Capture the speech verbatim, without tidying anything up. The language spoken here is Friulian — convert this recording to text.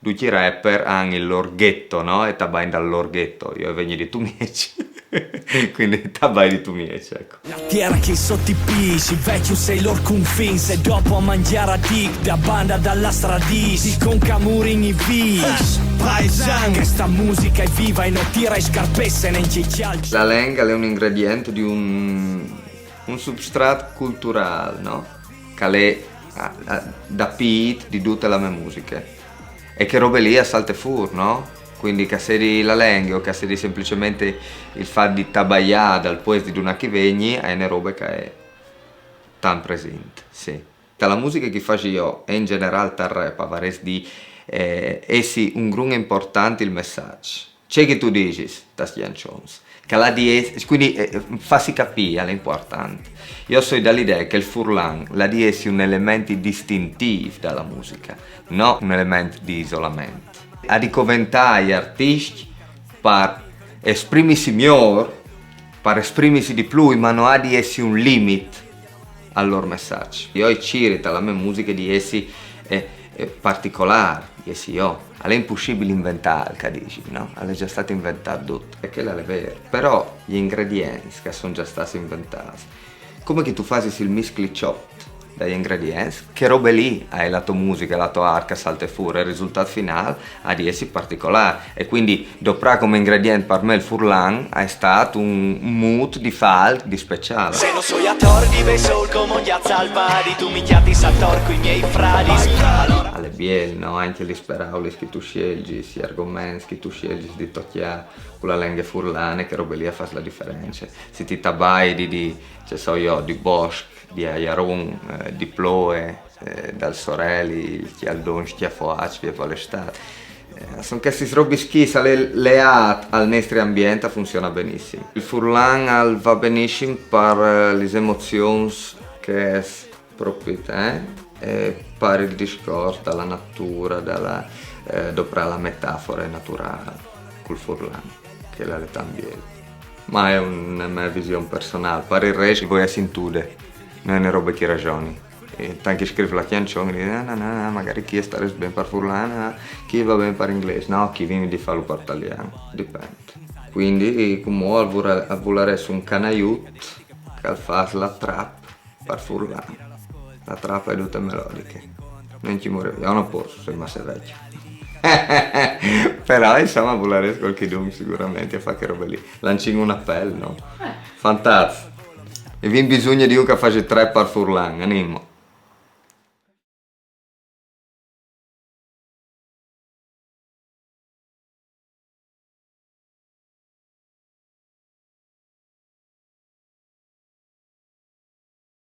Ducj i rapper a àn il lôr ghetto, no? E tabain dal lôr ghetto. Jo o vegni di Tumieç, cuindi tabai di Tumieç, eco. La tierra che sotto i pisi, vecchio sei lor confins, e dopo a mangiare a dic, da banda dalla stradis, di con camurin i vis. Paesan, questa musica è viva e non tira i scarpesse neanche i calci. La lenga al è un ingredient di un, un substrat culturâl, no? Che al è a, a, dapît di dute la mê musiche. E chê robe li a salte fûr, no? Cuindi che a sedi la lenghe o che a sedi semplicementri il fat di tabaiâ dal puest di dulà che o vegni, e je une robe che e je tant presint, sì. Ta la musiche che o fasi jo, e in gjenerâl tal rap, a varès di, eh, jessi un grum important il messaç. Ce che tu disis tas cjançons, che al à di jessi, cuindi, eh, fâsi capî al è important. Jo o soi da la idee che il furlan al à di jessi un element distintîf da la musiche, no un element di isolament. Al à di coventâ i artiscj par esprimisi miôr, par esprimisi di plui, ma no à di jessi un limit al lôr messaç. Jo o ciri ta la mê musiche di jessi, eh, eh, particolâr, di jessi jo. Al è impussibil inventâ, che a disin, no? Al è za stât inventât dut. E chel al è vêr. Però i ingredients che a son za stâts inventâts, come che tu fasis il miscliçot dai ingredients, chê robe li e je la tô musiche, la tô art che e salte fûr, e il risultât finâl al à di jessi particolâr. E cuindi doprâ come ingredient par me il furlan al è stât un, un mût di fâ alc di speciâl. Se no soi ator di bei soul come un jazz al pari, tu mi cjatis ator cui miei fradis. Alora Al è biel, no? Ancje lis peraulis che tu sielzis, i argoments che tu sielzis di tocjâ cu la lenghe furlane, chê robe li a fâs la diference. Se ti tabai di, di, ce so jo, di bosc, di aiaron, eh, di ploie, eh, dal soreli, il cjaldon scjafoaç vie par la istât. Eh, a son chestis robis chi, se al è leât al nestri ambient, al funziona benissim. Il furlan al va benissim par, eh, lis emozions che o ès propit, eh? E par il discors da la nature, da la, eh, doprâ la metafore naturâl cul furlan, che al è tant biel. Ma e je une mê vision personâl. Par il rest o voi a sintude, no je une robe che o ragjonii. E tant che o scrif la cjançon, o dîs, no, no, no, no, magari chi al starès ben par furlan, no, chi al va ben par inglês, no, chi o vin di fâlu par talian, dipent. Cuindi, cumò al vura-, al vularès un canaiut che al fâs la trap par furlan. La trap e je dute melodiche. No inci mûr, jo no pues, o soi masse vecjo. Però, insome, o vularès cualchidun siguramentri a fâ chê robe li. Lancìn un apel, no? Fantats. O vin bisugne di un che al fasi trap par furlan, anìn.